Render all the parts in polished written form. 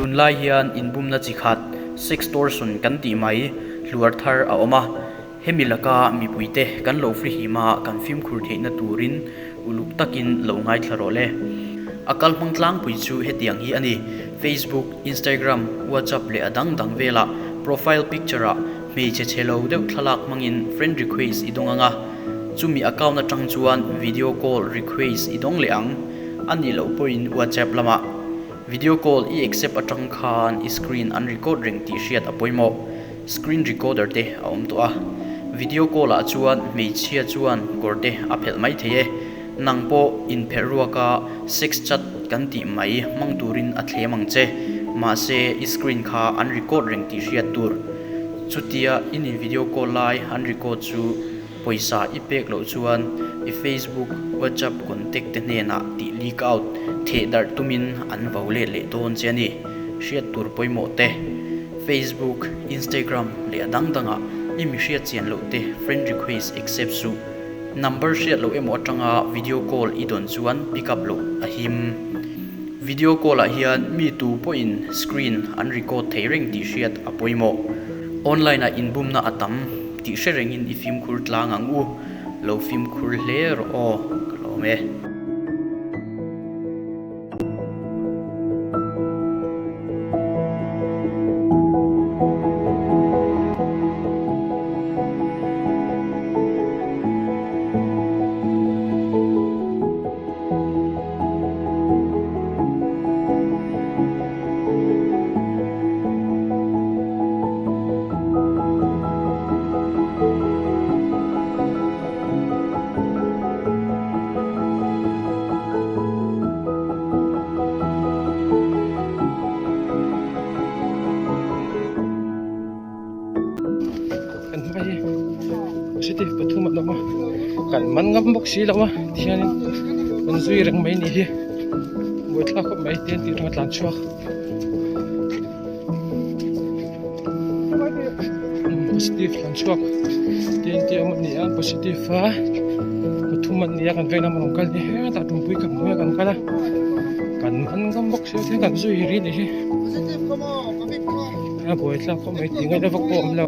Tunlai hian inbumna chi khat, sextortion kan tih mai, hluar thar a awm a. Hemi laka mipuite kan lo frihim a, kan fimkhur theihna turin uluk takin lo ngaithla rawh le. A kalhmang tlangpui chu hetiang hi a ni, Facebook, Instagram, WhatsApp leh a dang dang velah profile picture-ah hmeichhe chhe lo deuh thlalak hmangin friend request i dawng ang a, chumi account atang chuan video call request i dawng leh ang. A nih loh pawhin WhatsApp lamah video call i accept atang khan i screen an record reng tih hriat a pawimawh. Screen recorder te a awm tawh a, video call ah chuan hmeichhia chuan kawr te a phelh mai thei e. Nang pawh inphelh ruak a sex chat kan tih mai hmang turin a thlem ang che. Mahse i screen kha an record reng tih hriat tur. Chutia in in video call lai an record chu Pawisa i pek loh chuan i Facebook, WhatsApp contact te hnenah tih leak out theh darh tumin an vo let leh dawn che a ni. Hriat tur pawimawh te, Facebook, Instagram leh a dang dangah i mi hriat chian loh te friend request accept suh. Number hriat loh emaw atanga video call i dawn chuan pick up loh a him. Video call ah hian mi tu pawhin screen an record thei reng tih hriat a pawimawh. Online ah inbumna a tam. Tih hre rengin i fimkhur tlang ang u, lo fimkhur hle rawh aw, ka lawm e. Kan hma hi positive pathum an awm a kan man ngam bawk si lo a tihianin an zui reng mai ni hi buaithlak khawp mai te an tih atanga tlan chhuak. Positive tlan chhuak te an tih awm a ni a positive a pathum an ni a kan veng lamah rawn kal hi hetah tumpui khat hnuaiah kan kal a kan man ngam bawk si lo tihian kan zui rih a ni hi a buaithlak khawp mai tih ngaihna vak pawh a awm lo.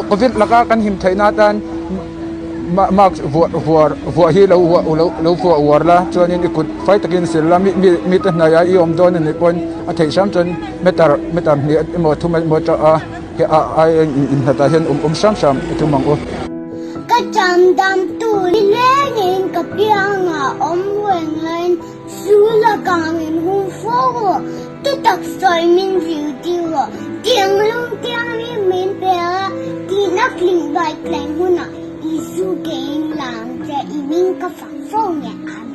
Covid laka kan him theihna atan mask vuah vuar vuah hi lo lo vuah uar la chuanin i kut fai takin sil la mi mi mite hnaia i awm dawn a nih pawhin a theih hram chuan meter meter hnih emaw thum emaw a a inhnatah hian awm awm hram hram i tum ang u. Ka cham dam tur ni lengin ka piangah awm reng laiin Chu lakah min hung fo rawh, tu tak sawi min zirtir rawh, tiang lung tiangin min pe a, tihna tling bai thleng hunah Isu keiin la ang che, i hming ka fak fo nge. Amen.